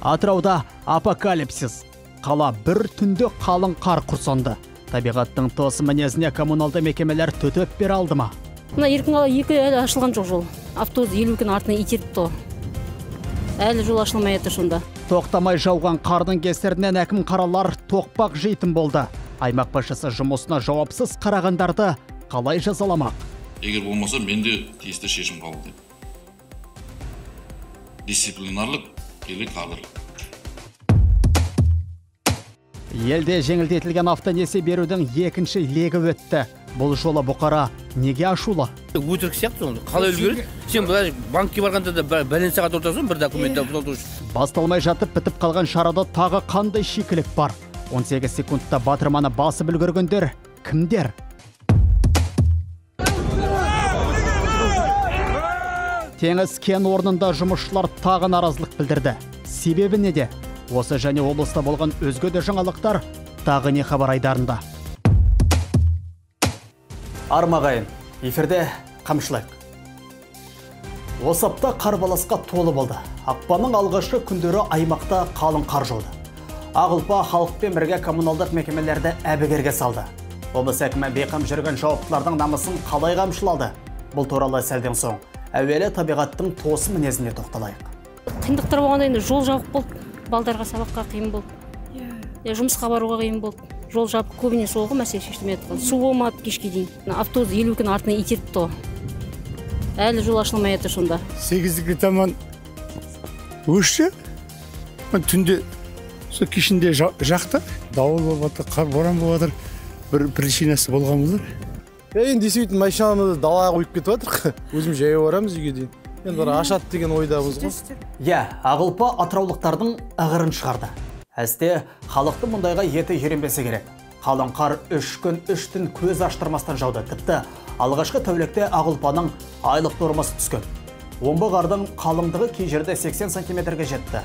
Атырауда апокалипсис. Қала бір түнде қалың қар құрсанды. Табиғаттың тосын мінезіне коммуналды мекемелер төтеп бере алды ма? Мына Еркін қала 2 әлі ашылған жоқ жол. Автобус 50 күн артына итеріпті. Әлі жол ашылмай жатыр сонда. Тоқтамай жауған қардың кесірінен әкім қаралар тоқпақ жейтін болды. Аймақ басшысы жұмысына жауапсыз қарағандарды қалай жазаламақ? Егер болмаса, мен де тиісті шешім қабылдаймын. Дисциплинарлық или кадрлық. Елде жеңілдетілген автонесие берудің екінші легі өтті. Бұл жолы бұқара неге ашулы? Өтірік сияқты оны. Қалай үлгереді? Сен былай банкке барғанда да бәлен сағат отырасың, бір документті толтыру үшін. Басталмай жатып бітіп қалған шарада тағы қандай шикілік бар? 18 секундта батырманы басып үлгергендер кімдер? Теңіз кен орнында жұмысшылар тағы наразылық білдірді. Себебі неде? Осы және облыста болған өзге де жаңалықтар тағы не хабар айдарында. Армағайын, эфирде қамшылайық. Осы апта қарбаласқа толы болды. Ақпанның алғашқы күндері аймақта қалың қар жауды. Ақ ұлпа халықпен бірге коммуналдық мекемелерді әбігерге салды. Облыс әкімі бейқам жүрген жауаптылардың намысын қалай қамшылады? Бұл туралы сәлден соң. Әуелі табиғаттың тосын мінезіне тоқталайық. Қиындықтар болғанда енді жол жабық болды. Балдарға сабаққа қиын болды. Жұмысқа баруға қиын болды. Жол жабық көбіне сол ғой мәселе шешілмей жатқан. Су болмады кешке дейін. Автобус 50 күн артына итеріпті. Әлі жол ашылмай жатыр сонда. 8-ге таман өшті. Түнде сол кешінде жақты. Дауыл болып жатыр, қар боран болып жатыр. Бір причинасы болған болар. Енді действительно машинаны далаға қойып кетіп жатырық. Өзім жаяу барамыз үйге дейін. Енді бір ашады деген ойдамыз ғой. Иә, ақ ұлпа атыраулықтардың ығырын шығарды. Әсте халықтың мұндайға еті үйренбесе керек. Қалың қар 3 күн 3 түн көз аштырмастан жауды. Тіпті алғашқы тәулікте ақ ұлпаның айлық нормасы түскен. Омбы қардың қалыңдығы кей жерде 80 сантиметрге жетті.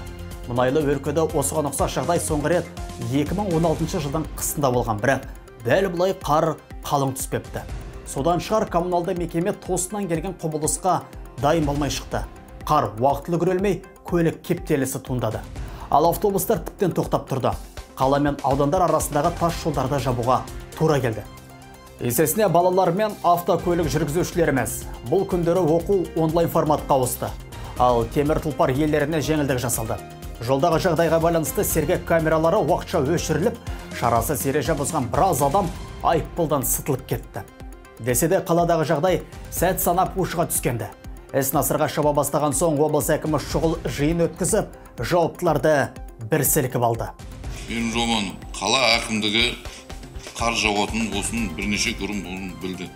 Мұнайлы өлкеде осыған ұқсас жағдай соңғы рет 2016 жылдың қысында болған. Бірақ дәл бұлай қар қалың түспепті. Содан шығар коммуналды мекеме тосыннан келген құбылысқа дайын болмай шықты. Қар уақытылы күрелмей, көлік кептелісі туындады. Ал автобустар тіптен тоқтап тұрды. Қала мен аудандар арасындағы тас жолдарды жабуға тура келді. Есесіне балалар мен автокөлік жүргізушілеріміз бұл күндері оқу онлайн форматқа ауысты. Ал темір тұлпар иелеріне жеңілдік жасалды. Жолдағы жағдайға байланысты сергек камералары уақытша өшіріліп, шарасыз ереже бұзған біраз адам айыппұлдан сытылып кетті. Десе де қаладағы жағдай сәт санап ушыға түскенді. Іс насырға шаба бастаған соң облыс әкімі шұғыл жиын өткізіп, жауаптыларды бір сілкіп алды. Менің жобам қала әкімдігі қар жауатынын осының бірнеше күн бұрын білді.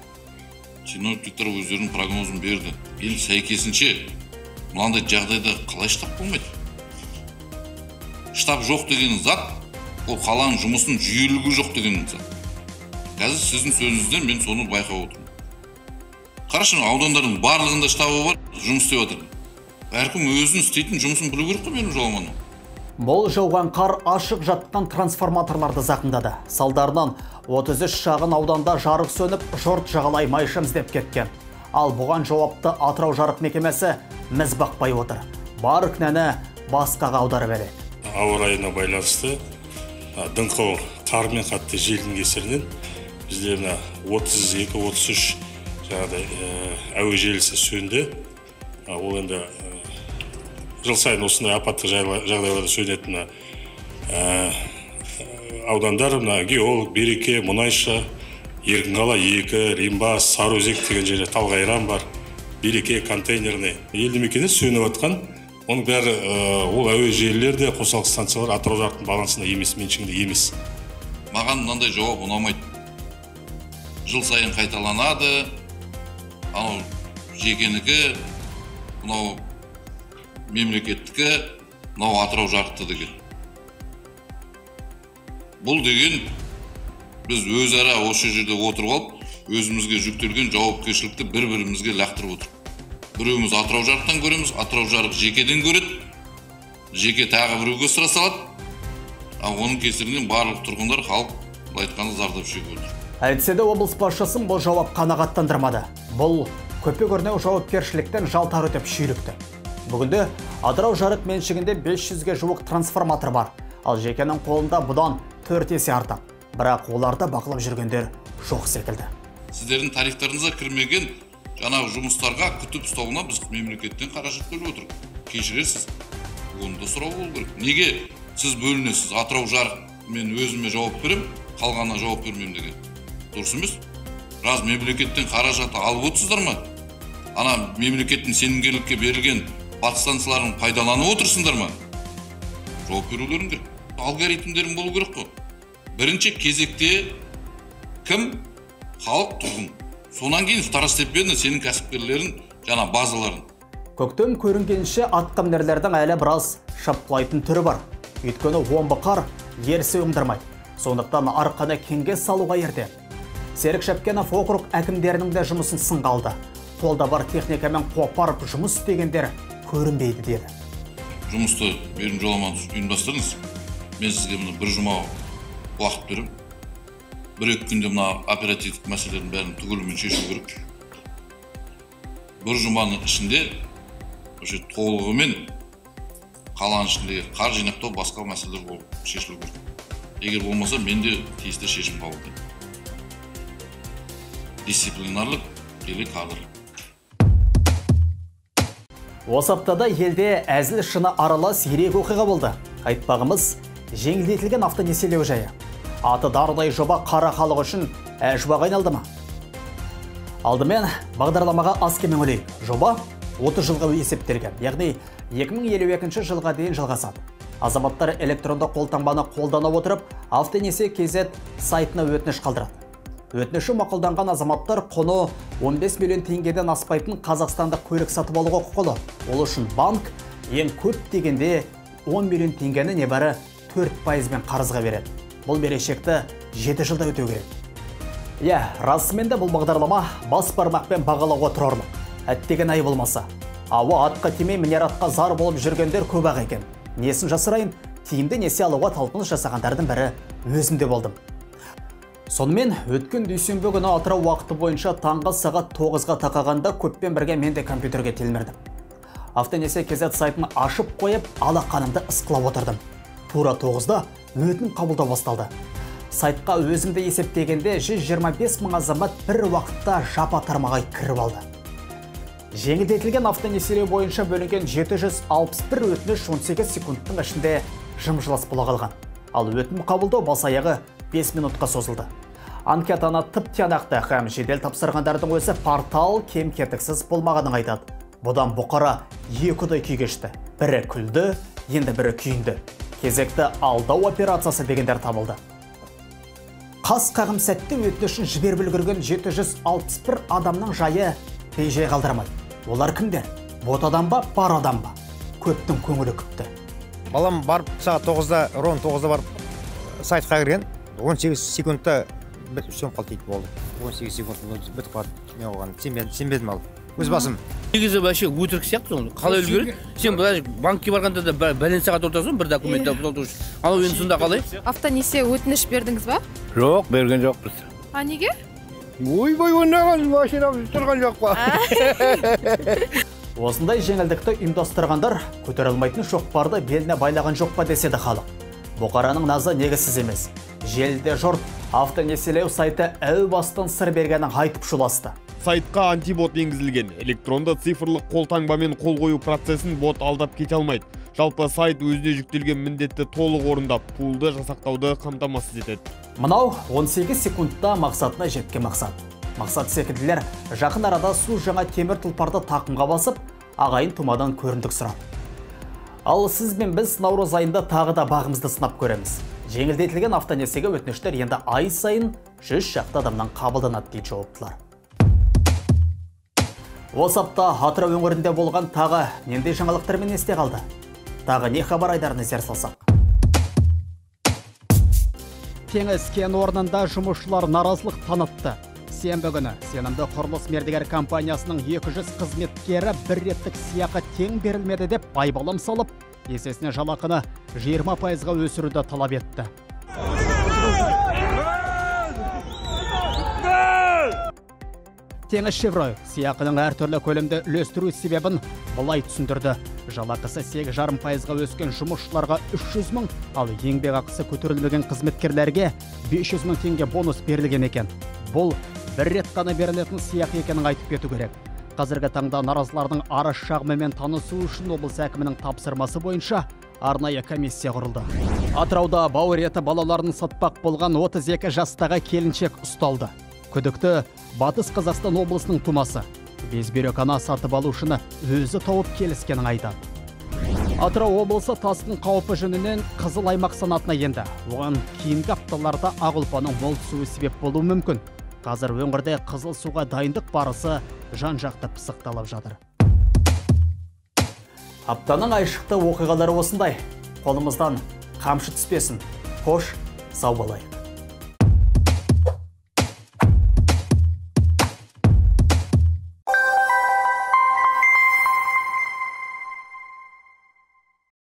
Синоптиктер өздерінің прогнозын берді. Енді сәйкесінше мынандай жағдайда қалай штаб болмайды? Штаб жоқ деген зат, ол қаланың жұмысының жүйелілігі жоқ деген зат. Қазір сіздің сөзіңізден мен соны байқап отырмын. Қарашы, аудандардың барлығында штабы бар, жұмыс істеп жатыр. Әркім өзінің істейтін жұмысын білу керек қой менің жоламаным. Мол жауған қар ашық жатқан трансформаторларды зақымдады. Салдарынан 33 шағын ауданда жарық сөніп, жұрт жағалай майшам іздеп кеткен. Ал бұған жауапты Атырау жарық мекемесі міз бақпай отыр. Бар кінәні басқаға аударып береді. Ауа райына байланысты дыңқыл қар мен қатты желдің кесірінен бізде мына 32-33 жаңағыдай әуе желісі сөнді. Ол енді жыл сайын осындай апатты жағдайларда сөнетін аудандар мына Геолог, Береке, Мұнайшы, Еркін қала 2, Римбас, Сарыөзек деген жерде Талғайран бар, Береке контейнерный. Елді мекенде сөніп жатқан, оның бәрі ол әуе желілер де қосалқы станциялар Атырау жарықтың балансында емес, меншігінде емес. Маған мынандай жауап ұнамайды. Жыл сайын қайталанады. Анау жекенікі, мынау мемлекеттікі, мынау Атырау жарықты деген. Бұл деген біз өзара осы жерде отырып алып, өзімізге жүктелген жауапкершілікті бір-бірімізге лақтырып отырмыз. Біреуміз Атырау жарықтан көреміз, Атырау жарық жекеден көреді, жеке тағы біреуге сұра салады. Ал оның кесірінен барлық тұрғындар, халық былай айтқанда зардап шегіп отыр. Әйтсе де облыс басшысын бұл жауап қанағаттандырмады. Бұл көпе көрнеу жауапкершіліктен жалтару деп шүйлікті. Бүгінде Атырау жарық меншігінде 500-ге жуық трансформатор бар. Ал жекенің қолында бұдан 4 есе артық. Бірақ оларды бақылап жүргендер жоқ секілді. Сіздердің тарифтарыңызға кірмеген жаңағы жұмыстарға күтіп ұстауына біз мемлекеттен қаражат бөліп отырмыз. Кешірерсіз, оны да сұрау болу керек. Неге сіз бөлінесіз? Атырау жарық мен өзіме жауап беремін, қалғанына жауап бермеймін деген. Дұрыс емес. Рас мемлекеттен қаражатты алып отырсыздар ма? Ана мемлекеттің сенімгерлікке берілген подстанцияларын пайдаланып отырсыңдар ма? Жауап берулерің керек. Алгоритмдерің болу керек қой. Бірінші кезекте кім? Халық, тұрғын. Сонан кейін второстепенно сенің кәсіпкерлерің, жаңа базаларың. Көктем көрінгенше атқамінерлердің әлі біраз шапқылайтын түрі бар. Өйткені омбы қар ерсі оңдырмайды. Сондықтан арқаны кеңге салуға ерте. Серік Шәпкенов округ әкімдерінің де жұмысын сынға алды. Қолда бар техникамен қопарып жұмыс істегендер көрінбейді деді. Жұмысты Мейірім Жоламанов ұйымдастырыңыз. Мен сізге мына бір жұма уақыт беремін. Бір-екі күнде мына оперативтік мәселелердің бәрін түгелімен шешу керек. Бір жұманың ішінде уже толығымен қаланың ішіндегі қар жинақтау басқа мәселелер болып шешілу керек. Егер болмаса, мен де тиісті шешім қабылдаймын. Дисциплинарлық или кадрлық. Осы аптада елде әзіл шыны аралас ерек оқиға болды. Айтпағымыз, жеңілдетілген автонесиелеу жайы. Аты дардай жоба қара халық үшін әжуаға айналды ма? Алдымен бағдарламаға аз кем үңілейік. Жоба 30 жылға есептелген, яғни 2052 жылға дейін жалғасады. Азаматтар электронды қолтаңбаны қолдана отырып, автонесие KZ сайтына өтініш қалдырады. Өтініші мақұлданған азаматтар құны 15 миллион теңгеден аспайтын қазақстандық көлік сатып алуға құқылы. Ол үшін банк ең көп дегенде 10 миллион теңгені небәрі 4%-мен қарызға береді. Бұл берешекті 7 жылда өтеу керек. Иә, расымен де бұл бағдарлама бас бармақпен бағалауға тұрарлық. Әттеген ай болмаса. Ауа атқа тимей мінер атқа зар болып жүргендер көп-ақ екен. Несін жасырайын, тиімді несие алуға талпыныс жасағандардың бірі өзім де болдым. Сонымен, өткен дүйсенбі күні Атырау уақыты бойынша таңғы сағат 9-ға тақағанда көппен бірге мен де компьютерге телмірдім. Автонесие KZ сайтын ашып қойып, алақанымды ысқылап отырдым. Тура 9-да өтінім қабылдау басталды. Сайтқа өзімді есептегенде 125 мың азамат бір уақытта жапа тармағай кіріп алды. Жеңілдетілген автонесиелеу бойынша бөлінген 761 өтініш 18 секундтың ішінде жым-жылас бола қалған. Ал өтінім қабылдау бас аяғы 5 минутқа созылды. Анкетаны тып-тиянақты һәм жедел тапсырғандардың өзі портал кем-кетіксіз болмағанын айтады. Бұдан бұқара екі ұдай күй кешті. Бірі күлді, енді бірі күйінді. Кезекті алдау операциясы дегендер табылды. Қас қағым сәтте өтінішін жіберіп үлгерген 761 адамның жайы бейжай қалдырмайды. Олар кімдер? Бот адам ба, бар адам ба? Көптің көңілі күпті. Балам барып сағат 9-да, ровно 9-да барып сайтқа кірген, 18 секундта сөніп қалды дейді, болды. 18 секунд бітіп қалды. Мен оған сенбедім ал. Өз басым. Негізі вообще өтірік сияқты соны. Қалай үлгереді? Сен былай банкке барғанда да бәлен сағат отырасың, бір документ толтыру үшін. Ал енді сонда қалай? Автонесие өтініш бердіңіз ба? Жоқ, берген жоқпыз. А неге? Ойбай, ойнаған машинамыз тұрған жоқ па? Осындай жеңілдікті ұйымдастырғандар көтере алмайтын шоқпарды беліне байлаған жоқ па деседі халық. Бұқараның назы негізсіз емес. Желіде жұрт автонесиелеу сайты әу бастан сыр бергенін айтып шуласты. Сайтқа антибот енгізілген. Электронды цифрлық қолтаңбамен қол қою процесін бот алдап кете алмайды. Жалпы сайт өзіне жүктелген міндетті толық орындап, пулды жасақтауды қамтамасыз етеді. Мынау 18 секундта мақсатына жеткен мақсат. Мақсат секілділер жақын арада су жаңа темір тұлпарды тақымға басып, ағайын тумадан көріндік сұрады. Ал сіз бен біз наурыз айында тағы да бағымызды сынап көреміз. Жеңілдетілген автонесиеге өтініштер енді ай сайын 100 шақты адамнан қабылданады дейді жауаптылар. Осы апта Атырау өңірінде болған тағы нендей жаңалықтармен есте қалды? Тағы не хабар айдарына зер салсақ? Теңіз кен орнында жұмысшылар наразылық танытты. Сенбі күні сенімді құрылыс мердігер компаниясының 200 қызметкері бір реттік сыйақы тең берілмеді деп байбалам салып, есесіне жалақыны 20%-ға өсіруді талап етті. Теңізшевройл сыйақының әртүрлі көлемде үлестіру себебін былай түсіндірді. Жалақысы 8,5%-ға өскен жұмысшыларға 300 мың, ал еңбек ақысы көтерілмеген қызметкерлерге 500 мың теңге бонус берілген екен. Бұл бір рет қана берілетін сыйақы екенін айтып кету керек. Қазіргі таңда наразылардың арыз шағымымен танысу үшін облыс әкімінің тапсырмасы бойынша арнайы комиссия құрылды. Атырауда бауыр еті балаларын сатпақ болған 32 жастағы келіншек ұсталды. Күдікті Батыс Қазақстан облысының тумасы. Безбүйрек ана сатып алушыны өзі тауып келіскенін айтады. Атырау облысы тасқын қаупі жөнінен қызыл аймақ санатына енді. Оған кейінгі апталарда ақ ұлпаның мол түсуі себеп болуы мүмкін. Қазір өңірде қызыл суға дайындық барысы жан-жақты пысықталып жатыр. Аптаның айшықты оқиғалары осындай. Қолымыздан қамшы түспесін. Қош, сау болайық.